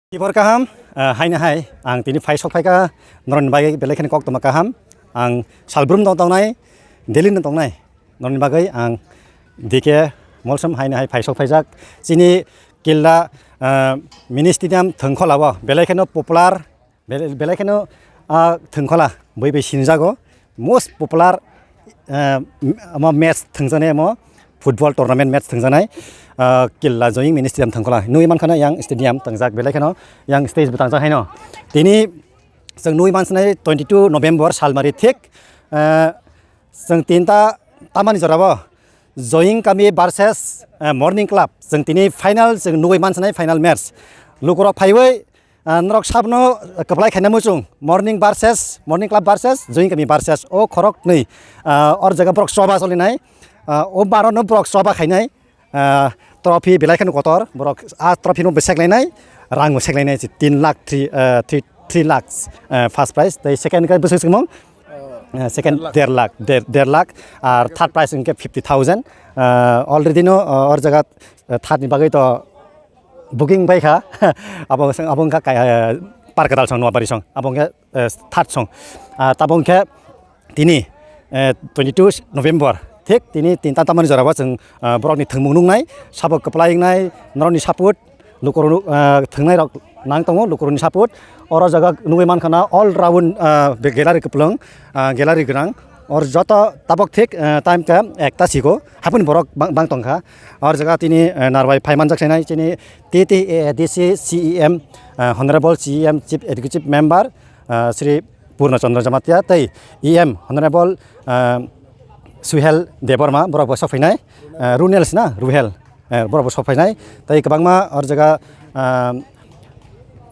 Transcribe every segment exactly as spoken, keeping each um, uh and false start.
Tibor kaham, ah, haino hai, ang tini phai sok phaikha, norokni bagwi belai kheno koktwma kaham. Ang salbrum no tongnai, Delhi no tongnai, norokni bagwi ang D K Molsom haino hai phai sok phaijak. Chini Killa, ah, mini stadium thwngkhola o belai kheno popular, Bel-, belai kheno, ah, thwngkhola bui bai sinijago most popular, ah, m-, omo match thwngjaknai omo football tournament match thwngjaknai, ah, Killa Joying Mini Stadium thwngkhola. Nugwi mankha na yang stadium tongjak belai kheno yang stage bo tongjak haino. Tini chwng nugwi mansinai twenty two November salmari thik, ah, Chwng tinta tamani jorao Joying Kami versus, eh, Morning Club. Chwng tini final chwng nugwi mansinai final match. Lukurok phaiwi, eh, norok sabno kwplai khaina muchung. Morning versus, Morning Club versus Joying Kami versus. O khorok nwi, eh, or jaga borok choba solinai. Eh, o baro no borok choba khainai. Ah, trophy belai kheno kotor, borok ah trophy no bo seklainai, rang bo seklainai, tin lakh, three, ah, three, three lakhs, ah, first prize, tei second kai bwswk swngmung? Ah, second der lakh, der, der lakh, ar third prize hwnkhe fifty thousand. Ah, already no, ah, or jaga, ah, third ni bagwi to booking bai kha, abo, abo wngkha kai, ah, Parkatal song, Noabari song, abo wngkha eh, third song. Ah, tabok hwnkhe tini, eh, twenty two November, thik tini tinta tamani jorao chwng, ah, borokni thwngmung nuknai, sabo kwplai wngnai, norokni support, lukurok, ah, thwngnairok nang tongo, lukurokni support. Oro jaga nugwi mankha na all round, ah, be gallery kwplwng, ah, gallery gwnang. Or joto tabok thik, ah, time khe ekta siko, haphuni borok bang, bang tongkha. Or jaga tini, eh, narwai phai manjak sainai chini T T A A D C C E M, ah, Honorable C E M Chief Executive Member, ah, Shri Purna Chandra Jamatia tei E M Honorable, ah, Suhel Debbarma borok bo sokphainai, ah, Runel sina Ruhel, eh, borok bo sokphainai tei kwbangma or jaga, ah,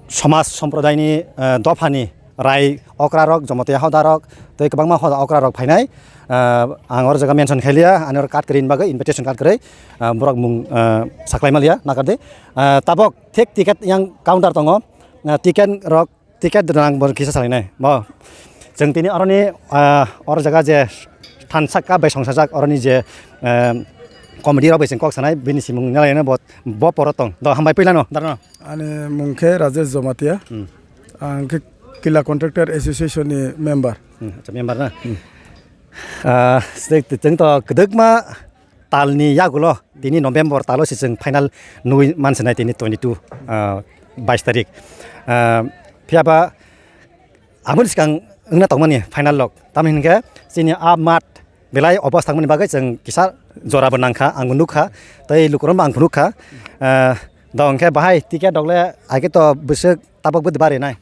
somaj somprodaini, ah, dophani rai okrarok, Jamatia hodarok tei kwbangma hoda okrarok phainai. Ah, ang or jaga mention khailiya, ani or card kwrwini bagwi, invitation card kwrwi, ah, borok mung, ah, saklai maliya nakardi. Ah, tabok thik ticket yang counter tongo, ah, ticket rok Ticket rang bo kisa salainai. Bo chwng tini oroni, ah, oro jaga je thansa kap bai songsajak oroni je, ah, committee rok bai chwng kok sanai bini simung nalaina bo, bo poro tong. Do hambai puilano darno. Ani mung khe Rajesh Jomatia. Hmm. Ang khe Kila Contractor Association ni member. Hmm, acha member na. Hmm. Ah, se-, chwng to kwdwkma talni yagulo tini November talo se chwng final nugwi mansinai tini twenty two, ah, bais tarik. Ah, phiya ba aboni swkang wngna tongmani final rok. Tamni hinkhe chini a mat belai obos tangmani bagwi chwng kisa jora bo nangkha, ang bo nukha, tei lukurokno ang bo nukha. Ah, do hinkhe bahai ticket rok le aike to bwswk tabok bwdwi barinai.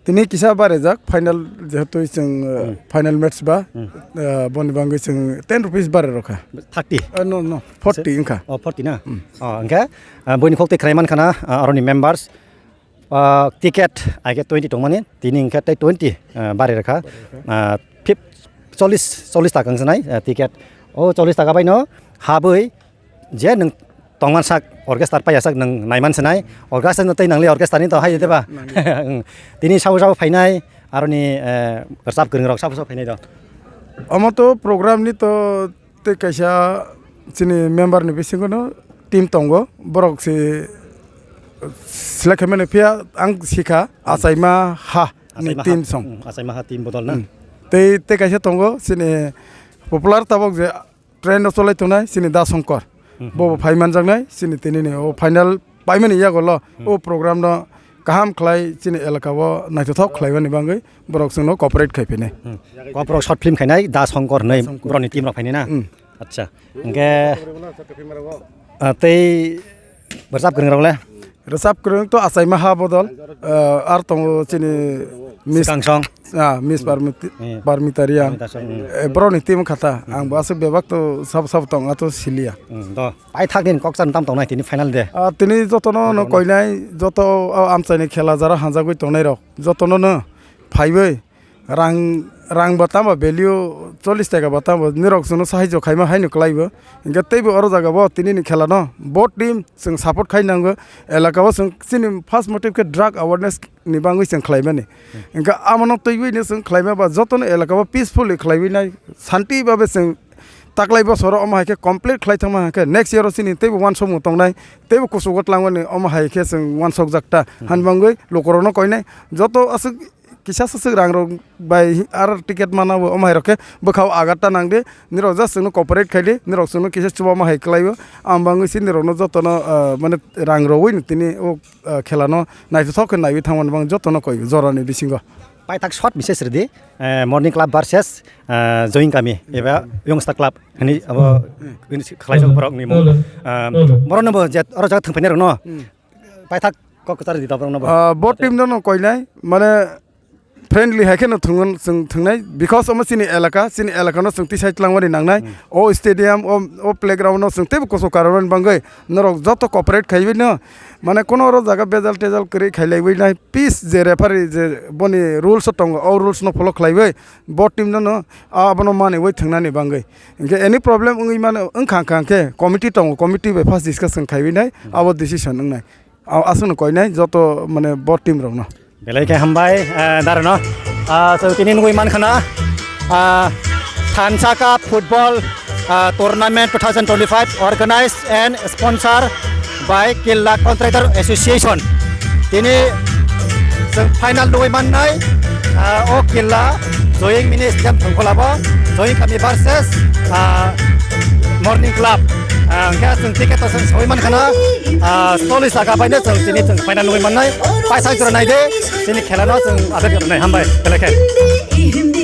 Tini kisa barejak final, jehetu chwng, uh, Hmm. final match ba, Hmm. uh, boni bagwi chwng ten rupees bare rokha. Thirty? Uh, no, no, forty wngkha. Oh, forty na? Hmm. Oh, hwnkhe, uh, buini khok twi khlai mankha na, uh, aroni members, uh, ticket aike twenty tongmani, tini hwnkhe tei twenty, uh, bare rokha. Uh, fif-, chollish, chollish taka wngsanai, uh, ticket. Oh, chollish taka baino habwi je nwng tongman sak orchestra paiya sak nwng naiman sinai orchestra no tei nangli orchestra ni to hai de ba. Nangli. Tini sabo sabo phainai aroni, eh, rwchap kwrwng rok sabo sabo phainai do. Omo to program ni to tei kaisa chini member ni bisingo no team tongo, borok se select khaimani phiya ang sikha achaima ha ni Achaima ha, team song. Mm, achaima ha team bodol na. Mm. Tei, tei kaisa tongo chini popular tabok je train no cholai tongnai chini Da Songkor. Hmm. Bo bo phai manjaknai chini tini ni o final paimani yago lo Hmm. o program no kaham khlai chini elaka o naithothok khlai mani bagwi borok chwngno cooperate khai phinai. Hmm. Koprok short film khainai Da Songkor hinwi Da Songkor. Borokni team rok phainai na? Hmm. Acha. Hwnkhe, ah, tei Rwchap kwrwng rok le? Rwchap kwrwng to achaima ha bodol, ah, ar tongo chini Miss Swkang song. Ah, Miss Parmiti-, Hmm. Parmita Riang. Parmita song, hmm. Eh, borok ni team kha ta. Hmm. Ang bo aswk bebak to sabo sabo tong, ato siliya. Hmm, do. Paithak din kok chan tam tongnai tini final de. Ah, tini joto no, no Bono. Koinai, joto, ah, amchai ni khela jara hanjagwi tongnai rok. Joto no, no phaiwi. Rang, rang bo tamo value chollish taka bo tamo nirok chwngno sahaijo khaima haino kwlaibo. Hinkhe teibo oro jaga bo tini ni khela no bo team chwng support khai nango. Elaka o chwng chini first motive khe drug awareness ni bangwi chwng khlaimani. Hmm. Hinkhe amo no twiwi no chwng khlaima ba jotono elaka o peacefully khlaiwi nai shanti babe chwng taklai bosoro omo hai khe complete khlai thangma hai khe next year o chini teibo uansukmung tongnai, teibo kuchugo tlangmani omo hai khe chwng uansukjak ta. Hmm. Hani bagwi lukurokno koinai joto aswk kisa swk swk rang rok bai ar ticket mana bo omo hai rok khe bwkha o agar ta nang di, nirok just chwngno cooperate khai di, nirok chwngno kisa chuba omo hai kwlai o, ang bagwi se nirokno jotono, ah, mane rang rwui tini o, ah, khela no naithothok khe naiwi thangmani bagwi jotono koi jorani bisingo. Paithak short message rwdi, eh, Morning Club versus, eh, Join Kami eba Youngster Club hwnwi abo hwnwi khlaijak borok ni mung. Hello. Ah, hello. Borok no bo je oro jaga thwngphainai rok no. Hmm. Paithak kok kwchar di borok no bo. Ah, bo team no no koinai, mane friendly hai khe no thwngwi chwng thwngnai, because omo chini elaka, chini elaka no chwng tisai tlangmani nangnai. Hmm. O stadium, o, o playground no chwng teibo kuchuk karwi bagwi norok joto cooperate khaiwi no, mane kono oro jaga bejal tejal kwrwi khailaiwi nai, peace je referee je boni rules o tongo, o rules no follow khlaiwi bo team no no abono maniwi thwngnani bagwi. Hinkhe any problem wngwi mano wngkha wngkha khe committee tongo, committee bai first discussion khaiwi nai, hmm, abo decision wngnai. A-, aswkno koinai joto mane bo team rokno. Belai khe hambai, eh, darano. Ah, so tini nugui mankha na, ah, Thansa Cup Football, ah, Tournament two thousand twenty-five organized and sponsor by Killa Contractor Association. Tini chwng final nugui mannai, ah, o Killa Joying Mini Stadium Thongkholabo, Joying Kami versus, ah, Morning Club. Ah, hwnkhe chwng ticket to chwng soi mankha na, ah, chollish taka bai no chwng tini chwng final nugui mannai. Paithak jora naide, chini khela no chwng adek jora nai. Hambai, belai khe.